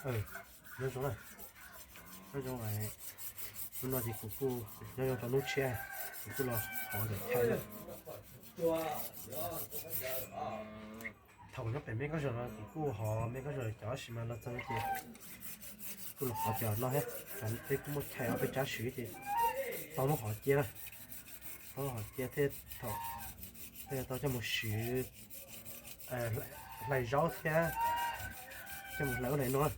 Nyob zoo na, nyob zoo. Hnub no ces kuv kuj nyob zoo rau hnub tshiab, kuv kuj los hov ntawm Chai na. Thaum nyob pem Meb Kab Zos no kuv kuj hov Meb Kab Zos cov, tab sis mas los txog no ces kuj los hov cov no thiab. Peb kuj muaj Chai ob peb tsab swv ces tau muab hov cia na, tau muab hov cia thiaj thaum thiaj tau coj mus swv hlais zaub thiab coj mus hlais ub hlais no.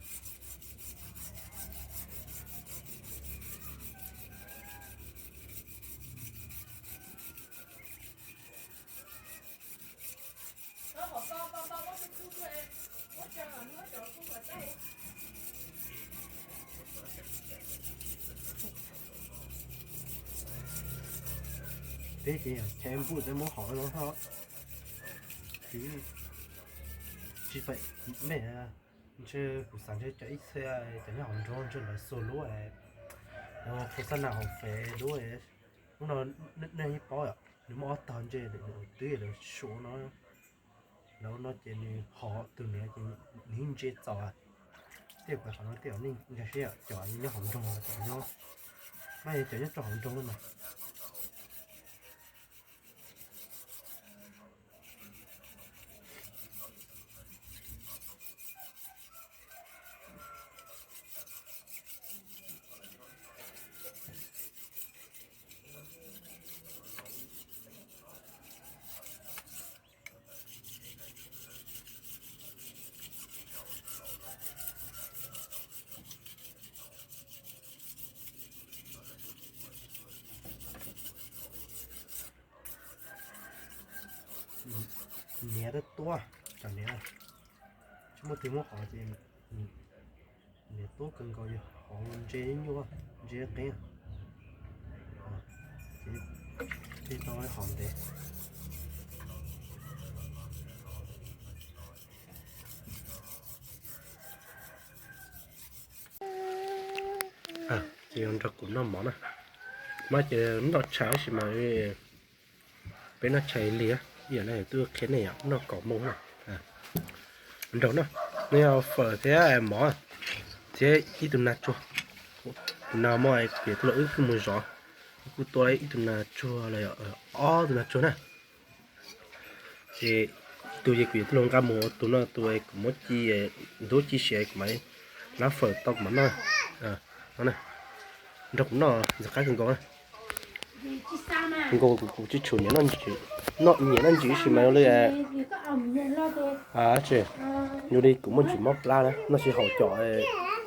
Peb ces Chai npuj thiab muab hov no thiab. Tsis pom mej, ntshe kuv xav ntshe cov ib txhia cov nyob hauv nroog ntshe lawv xuas lub, lawv hauv xab nas hauv fev lub. Hnub no nej yeej paub yom, nws muaj ob tog ntshe nws twb lawv suav no, lawv no ces nws hov tus niam ces nws yeej ntse txaus. Tej pem qhov no tej nej nkag siab cov nyob hauv nroog, cov nyob, no cov nyob rau hauv nroog no mas. Niam tuaj tuaj, tsam niam tsis muaj twg muab hov ces niam tuaj kawg nkaus, yog hov ntse nyuaj ntse qeeb, ces thiaj tau hov ntev. Ces yog nrog kuv noj mov na, mas ces noj tshais tab sis mas peb noj tshais lig, ib yam li twb qhia nej yom, noj kaum moo na. Nraug no, no yog fawm thiab mov thiab ib tug nas tsuag. Tus nas mov kuv yawg tuaj los wb kuj mus zov, wb kuj tua ib tug nas tsuag los yog ob tug nas tsuag na. Ces tus yawg kuv yawg tuaj los nqa mus, tus no tus kuv muab ci ntub ci siav kuv mam li lab fawm tau kuv mam noj. Nraug kuv noj ntxim qab kawg nkaus na. Nkaus kuv tsis tshua nyiam noj ntsis, noj nyiam noj ntsis tab sis mas li, tsis, yog li kuv muaj ntsis mob plab na, noj tsis haum cov,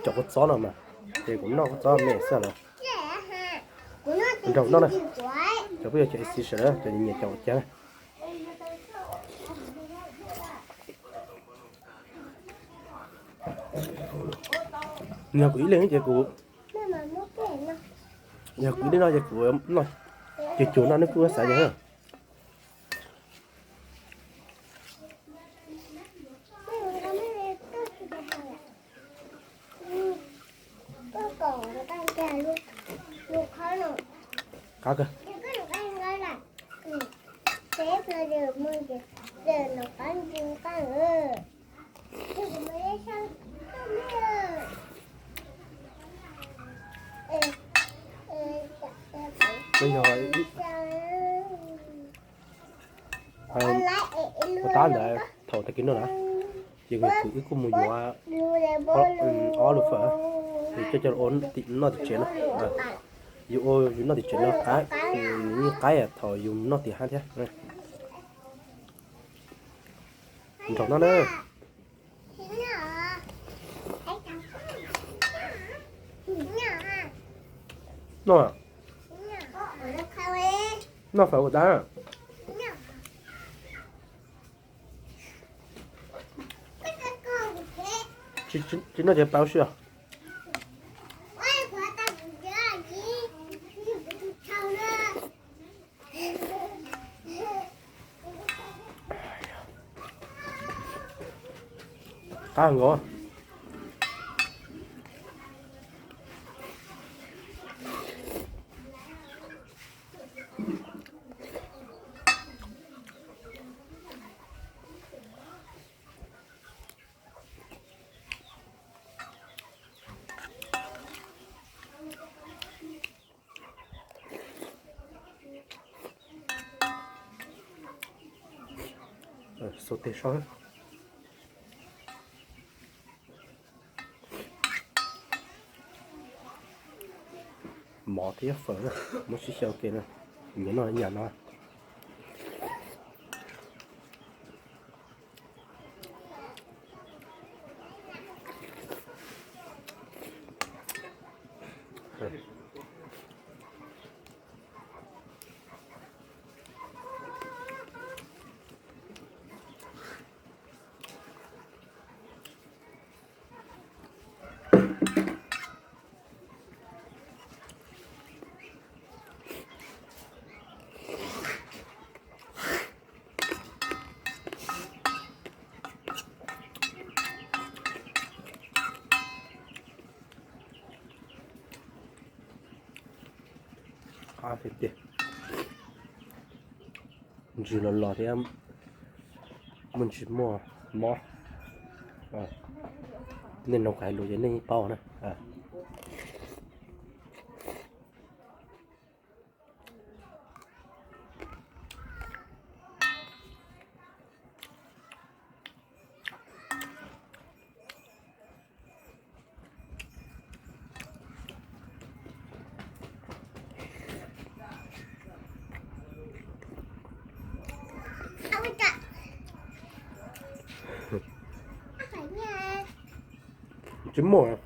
cov kua txob no mas, ces kuv noj kua txob me xwb lawm. Nraug noj na, cov phooj ywg cov A C sawv daws cov nyiam cov ua cas na. Yog kuv ib leeg ces kuv, yog kuv ib leeg no ces kuv noj, cuag cuag noj neb kuj xav yog. Qab kawg. Ua tab ntawd thaum tag kis no na, ces kuv wb kuj mus yuav ob lub fawm, ces coj coj ua noj tim tsev no. Yus ua yus noj tim tsev no qab, nws yeej qab thaum yus noj tim hab thiab. Nraug no na. Noj, noj fawm ua dab. Tsis noj ces pauv si os. Qab nkaus. Xauv tes saib. Mov thiab fawm na, muab sib xyaw ke na, nyias noj ib yam no. Qab tiag tiag. Ntsws los los thiab, muaj ntsis muaj mob. Nej noog kuv hais lus ces nej paub na. Tsis muaj.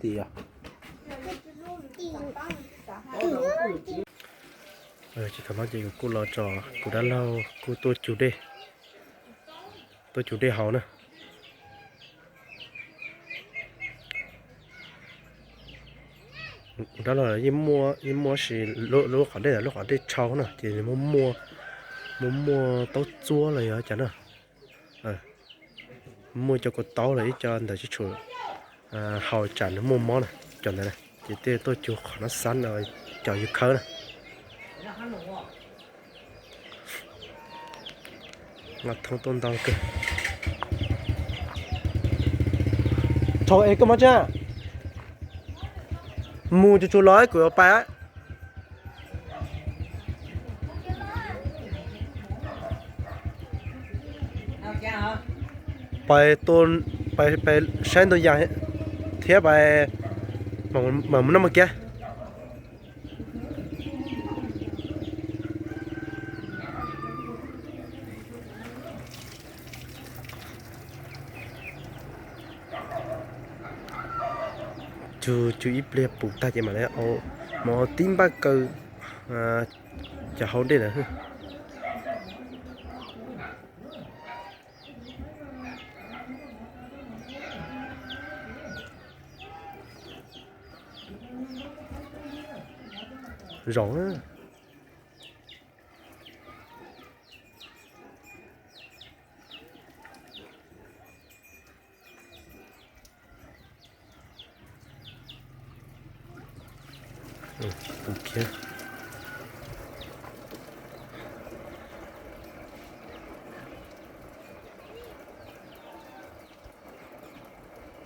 Tias tsis thaum no ces kuv kuj los tso kuv dab laug kuj tuaj cug dej, tuaj cug dej haus na. Kuv dab laug yeej muaj, yeej muab si lub qhov dej, lub qhov dej tshau na ces muaj, muaj, muaj taub txuab los yog cas na. Muaj cov kua taub los ib co ntawd tsis tshua haus tsam nws muaj mob na. Cov ntawd ces tej tuaj cug qhov no xab no, cov yus khawb na. Thoob tuaj ntau kawg. Thaum es koj mob tseeb, mus tsuas tsuas los kuv yuav pais. Pais, pais saib ntau yam thiab pais, mas mus noj mas kiag. Cug, cug ib pliag pum tag ces mam li, mam tib npaj kaw cov hau dej lawm. Zaum.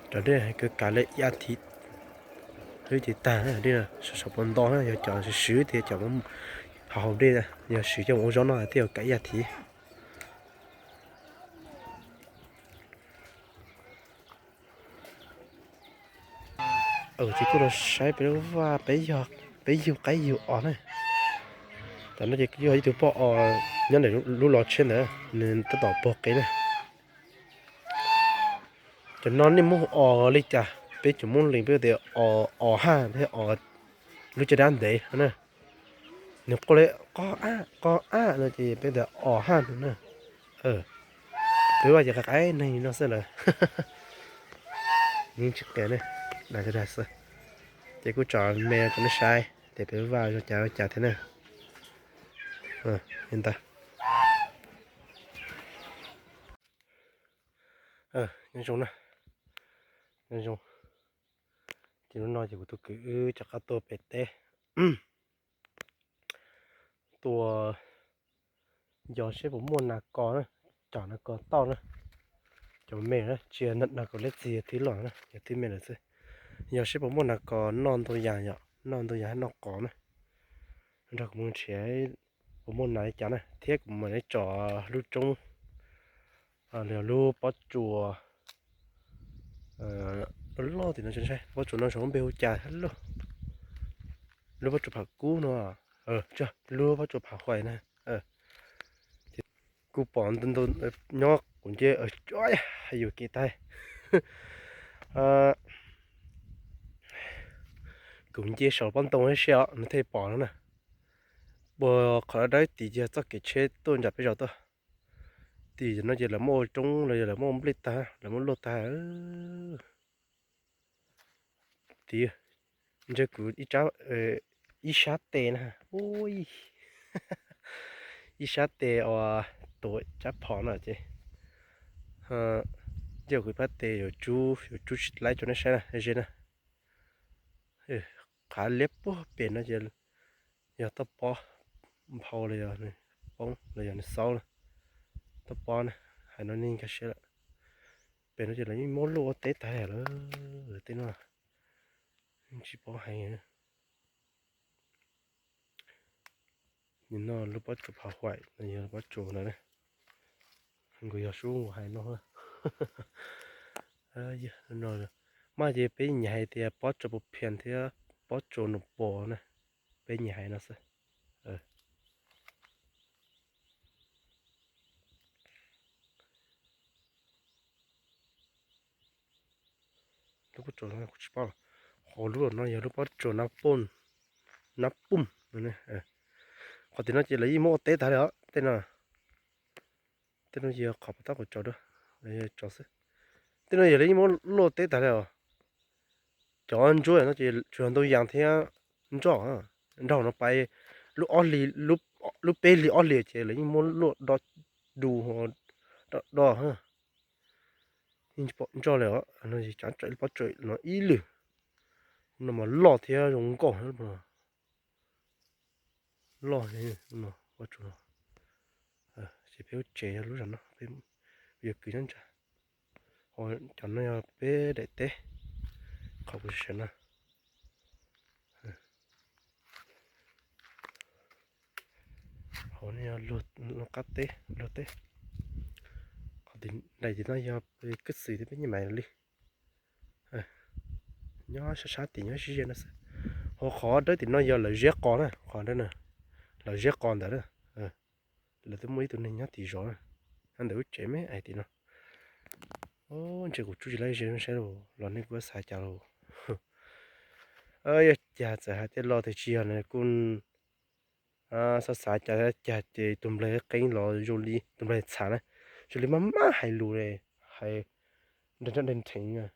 Cov dej kav kav li ib as thiv xwb ces tag na, dej sov sov puas nto na, yog cov swv swv thiab cov haus haus dej, yog swv coj mus ua zaub no thiaj yuav kav ib as thiv. Ces kuj los saib peb lub vaj, peb yug qaib yug os na. Tam no ces yog ib tug poj os nyob ntawm lub los tshiab ntawd, nws tab tom pog qev na. Cov no nej muab os li cas? Peb cov Hmoob Lees peb tias os haj thiab os lub caj dab ntev na. Nws quaj li qo ab qo ab no ces peb tias os haj no na. Peb vaj ces qaib qaib neeg no xwb lawm. Yeej tsis qia ne, dag dag xwb. Ces kuj tso me rau nej saib tias peb vaj zoo cas ua cas thiab na. Li ntawd. Nyob zoo na, nyob zoo. Ces hnub no ces kuv tus kwv wb rov qab tuaj pem teb, tuaj nco seb puas muaj nas kos na, cov nas kos tauj na. Cov me na, tsis yog nas kos leb txi, yog twb loj na, yog twb me lawm xwb. Yog seb puas muaj nas kos noj ntau yas, yog noj ntau yas noj qos na. Nrog kuv mus nrhiav puas muaj nas li cas na, thiab kuv mam li tsom lub roob los yog lub pob tsuas loj loj tim no, pob tsuas no zoo npe hu cas lub, lub pob tsuas pham kub no, lub pob tsuas pham huais na. Kuv pom nyob kuv nce, yus kev tag, kuv nce saum pob ntoo thiab sia os nws thiaj pom no na. Puag qhov dawb tim yog txoj kev tsheb tuaj nram peb zos tuaj. Tim no ces lawv muab ua roob los yog lawv muab ua nplej tag, lawv muab luaj tag. Tim, ntshe kuv ib sab tes na, ib sab tes uas tuav tsab phom no ces, ntshe kuv ib sab tes yuav tsub, yuav tsub tsis laib rau nej saib na, ze na. Qhav liab puag pem no ces yog toj pob nphau los yog nws poob los yog nws xaub na. Toj pob na, hais no nej nkag siab lawm. Pem no ces lawv yeej muab luaj ua teb tag lawm, tej no tsis paub hais. Nim no lub pob tsuas pham huais no yog lub pob tsuas ntawd, nkaus yog sub nkaus hais no. Mas ces peb nyiam hais tias pob tsuas pus phias thiab pob tsuas nus pos na, peb nyiam hais no xwb. Lub pob tsuas no kuv tsis paub, qhov lub no yog lub pob tsuas nab pum, nab pum. Qhov tim no ces lawv yeej muab ua teb tag li os tej no. Tej no yog qhov pas tab kuv tso dua, tso xwb. Tej no yog lawv yeej muab luaj teb tag li os. Cov ntsuab no ces tsuas yog ntau yas thiab nroj, nroj no pais lub ob hlis, lub peb hlis ob hlis ces lawv yeej muab luaj do du, do do. Yeej tsis pom nroj li os. Pob tsuas no ib lwm no mas loj thiab zoo nkauj, loj no, pob tsuas no. Ces peb lub tsev yog lub zos no, peb yuav kwv nyob ntsa. Cov no yog peb daim teb, qhov kuv sawv no. Hauv no yog luag qab teb, luag teb. Qhov tim daim tim no yog kwj xwm thiab peb nyiaj mais li. Nyob sab sab tim nyob sib ze no xwb. Hauv qhov dawb tim no yog lawv ziab qos na, qhov dawb na, lawv ziab qos ntawd na. Lawv twb muaj ib tug neeg nyob tim zos na, nyob ntawm lub tsev me ais tim no. Ntshe kuv tsuj tsis laib ze saib los nej kuj xav cas los. Yog cas txawm hais tias los tiag tsis yog kuj xav xav cas cas ces tus nplaig qeeb los zoo li tus nplaig txhav na, zoo li maj maj hais lus, hais nrog nrog nrog nrheev,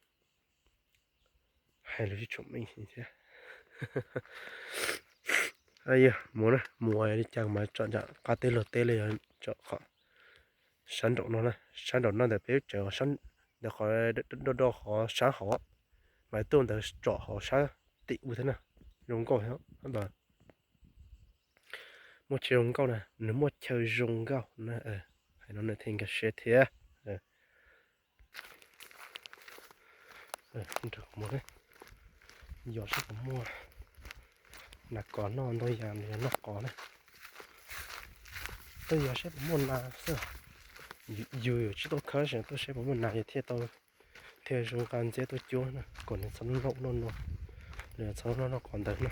hais lus tsis tshua meej thiab. Mus, mus li cas mas tsom nram qab teb luag teb li, tsom qhov sab nraum no, sab nraum no ntawm peb lub tsev, ntawm qhov do do qhov sab hauv, mas tuaj ntawd tsom hauv sab tim ub thiab na, zoo nkauj thiab. Muaj chaw zoo nkauj na, nws muaj chaw zoo nkauj na, hais no nws thiaj nkag siab thiab. Yog seb puas muaj nas kos noj ntau yas los yog noj qos na. Tuaj yog seb puas muaj nas xwb. Yus yuav tsib tauj khawb, tuaj seb puas muaj nas yus thiaj tau, thiaj zoo nqa ntxiab tuaj cuab na, kom nws txhob noj noj no, los yog txhob noj noj qos ntawd na.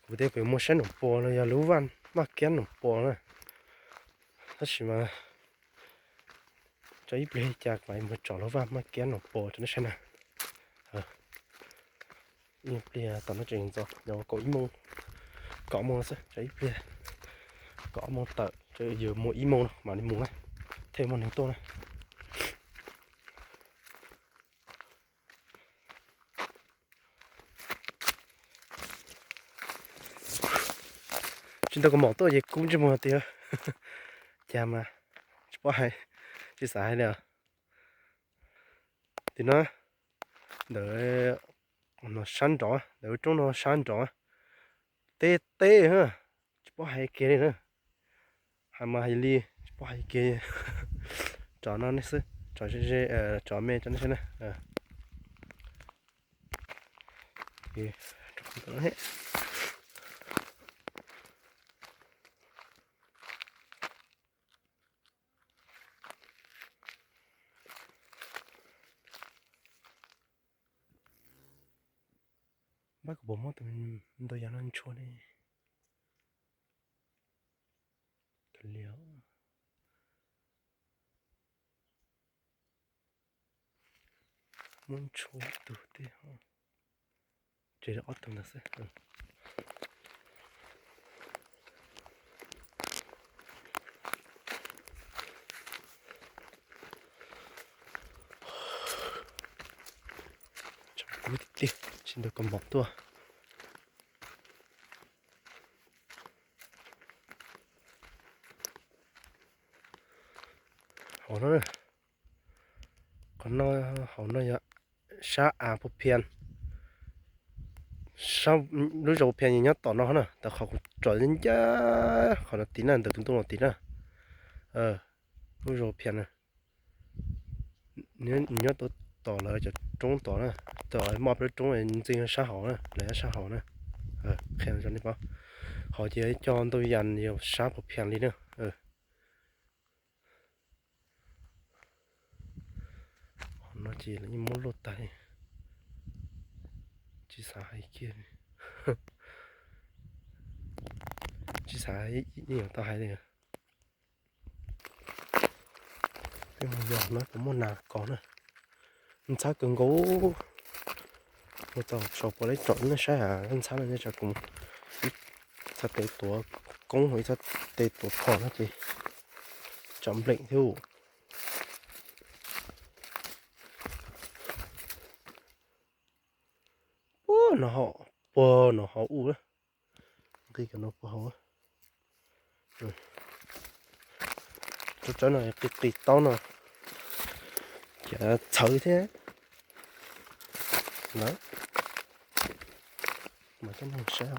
Kuv tias kuv yuav mus saib num puas los yog lub vaj maj kiab num puas na, tab sis mas tso ib pliag li cas kuv mam mus tsom lub vaj maj kiab num puas rau nej saib na. Ib pliag tom no tseem ntxov, nyob kaum ib moos, kaum moos xwb, tso ib pliag, kaum ob moos tawm, yus mus ib moos no mam li mus na, thiaj muaj neeg tuaj na. Tsis ntau kaus mom tuaj ces kub ntsej muag tiag. Cas mas tsis paub hais, tsis xav hais li os. Tim no, ntawm no sab nrov, ntawm lub roob no sab nrov, teb teb, tsis paub hais kiag li na. Hais mas hais li, tsis paub hais kiag. Rov no nej xwb. tso ze ze, tso me tso nej saib na. Npab kuv puas muab tus ntoo yas no ntshua ne? Kav liam. Muab ntshua tus tib, tsev ob tug ntawd xwb. Tshav kub tiag tiag, tsis ntaus kab mob tuaj. Hauv no, qhov no, hauv no yog sab av Phu Phias. Lub zos Phu Phias nyob tom no na, tau qhov kuv tsom ncaj, qhov no tid na, ntawm tus ntoo no tid na. Lub zos Phu Phias na. Nyob tom lawv cov roob tom na, tom moj peb lub roob ntxeev sab hauv na, lawv nyob sab hauv na. Qhia rau nej paub, hauv ces cog ntoo yas yog sab Phu Phias li na. Qhov no ces lawv yeej muab luaj tag li, tsis xav hais kiag, tsis xav ib yam tau hais li. Peb mus yos no puas muaj nas kos na. Ntxhab kawg nkaus. Mus txog saum puas lab tsom nej saib ha, ntxhab no nej tsa kuv ib txhab tes tuav koob, ib txhab tes tuav phom no ces tsam npleem thiab. Puag no hauv, puag no hauv ub, nqis kom no puag hauv. Tsawb tsawb no qis qis taub no, ces txhawv thiab na. Mas coj nej saib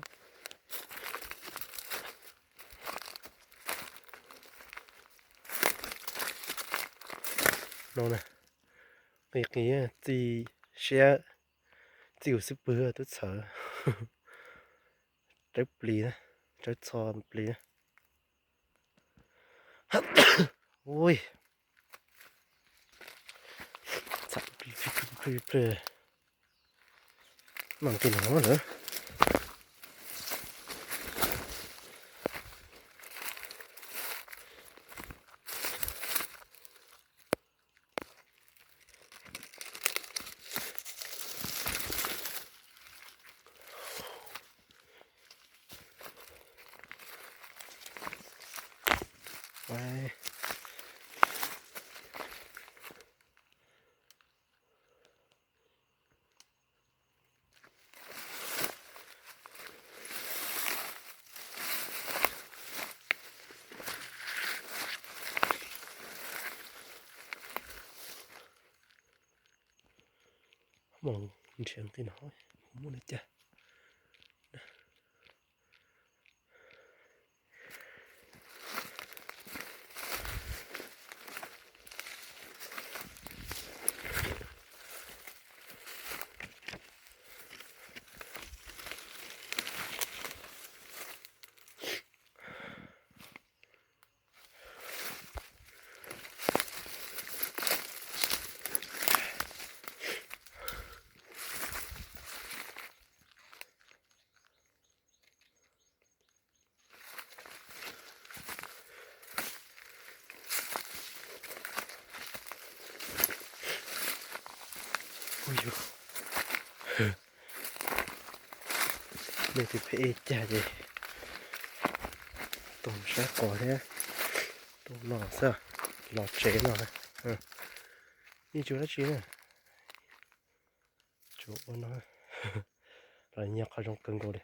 no na, qis qis txi siab, txi kuv xub pwg twb txhawv. Tsawb plis na, tsawb txho plis na. Ui, txham plig plig plig plig. Mam nqis no lawm. Mus nrhiav nqi no, kuv muaj li cas. Ui yus, nej tus phem ib cag ces tuaj saib qos thiab, tuaj no xwb, los tsev no, yeej tsis ua dab tsi na. Tsuas ua no los nyiag qhov zoo kawg nkaus li.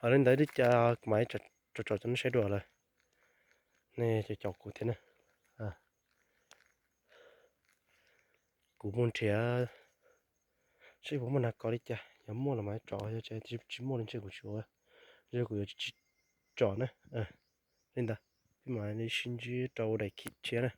Ho li ntawd li cas kuv mam tsom tsom cov nej saib dua lawm, nej caum caum kuv thiab na. Kuv mus nrhiav seb puas muaj nas kos li cas, yog muaj los mam tsom, yog tsis muaj li ntshe kuv tsis ua, ntshe kuv yuav tsis tsom na. Li ntawd, peb mam li sib ntsib rau daim clip tshiab na.